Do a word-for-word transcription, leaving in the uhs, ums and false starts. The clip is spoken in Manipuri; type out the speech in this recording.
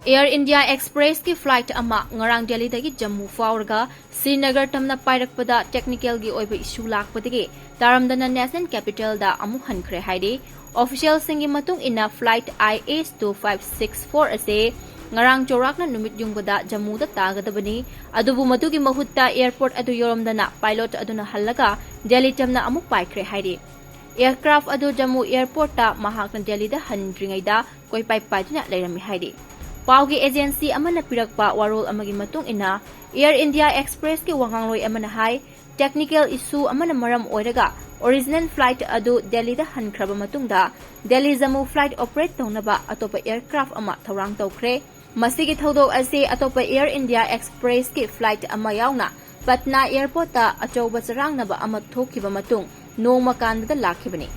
Air India Express ꯀꯤ flight ꯑꯃ ꯉꯔꯥꯡ ꯗꯦꯜꯂꯤꯗꯒꯤ ꯖꯝꯃꯨ ꯐꯥꯎꯔꯒ ꯁ꯭ꯔꯤꯅꯒꯔ ꯇꯝꯅ ꯄꯥꯏꯔꯛꯄꯗ technical ꯒꯤ ꯑꯣꯏꯕ issue ꯂꯥꯛꯄꯗꯒꯤ ꯇꯥꯔꯝꯗꯅ national capital ꯗ ꯑꯃꯨꯛ ꯍꯟꯈ꯭ꯔꯦ ꯍꯥꯏꯔꯤ꯫ Official ꯁꯤꯡꯒꯤ ꯃꯇꯨꯡ ꯏꯟꯅ flight I S two five six four ꯑꯁꯤ ꯉꯔꯥꯡ ꯆꯥꯎꯔꯥꯛꯅ ꯅꯨꯃꯤꯠ ꯌꯨꯡꯕꯗ ꯖꯝꯃꯨꯗ ꯇꯥꯒꯗꯕꯅꯤ꯫ ꯑꯗꯨꯕꯨ ꯃꯗꯨꯒꯤ ꯃꯍꯨꯠꯇ airport ꯑꯗꯨ ꯌꯧꯔꯝꯗꯅ pilot ꯑꯗꯨꯅ ꯍꯜꯂꯒ ꯗꯦꯜꯂꯤ ꯇꯝꯅ ꯑꯃꯨꯛ ꯄꯥꯏꯈ꯭ꯔꯦ ꯍꯥꯏꯔꯤ꯫ Aircraft ꯑꯗꯨ ꯖꯝꯃꯨ airport ꯇ ꯃꯍꯥꯛꯅ ꯗꯦꯜꯂꯤꯗ ꯍꯟꯗ꯭ꯔꯤꯉꯩꯗ ꯀꯣꯏꯄꯥꯏ ꯄꯥꯏꯗꯨꯅ ꯂꯩꯔꯝꯃꯤ ꯍꯥꯏꯔꯤ꯫ ꯄꯥꯎꯒꯤ agency ꯑꯃꯅ ꯄꯤꯔꯛꯄ ꯋꯥꯔꯣꯜ ꯑꯃꯒꯤ ꯃꯇꯨꯡ ꯏꯟꯅ, Air India Express ꯀꯤ ꯋꯥꯉꯥꯡꯂꯣꯏ ꯑꯃꯅ ꯍꯥꯏ, technical issue ꯑꯃꯅ ꯃꯔꯝ ꯑꯣꯏꯔꯒ original flight ꯑꯗꯨ ꯗꯦꯜꯂꯤꯗ ꯍꯟꯈ꯭ꯔꯕ ꯃꯇꯨꯡꯗ ꯗꯦꯜꯂꯤ ꯖꯝꯃꯨ flight operate ꯇꯧꯅꯕ ꯑꯇꯣꯞꯄ aircraft ꯑꯃ ꯊꯧꯔꯥꯡ ꯇꯧꯈ꯭ꯔꯦ꯫ ꯃꯁꯤꯒꯤ ꯊꯧꯗꯣꯛ ꯑꯁꯤ ꯑꯇꯣꯞꯄ Air India Express ꯀꯤ flight ꯑꯃ ꯌꯥꯎꯅ ꯄꯠꯅꯥ airport ꯇ ꯑꯆꯧꯕ ꯆꯔꯥꯡꯅꯕ ꯑꯃ ꯊꯣꯛꯈꯤꯕ ꯃꯇꯨꯡ ꯅꯣꯡꯃ ꯀꯥꯟꯕꯗ ꯂꯥꯛꯈꯤꯕꯅꯤ꯫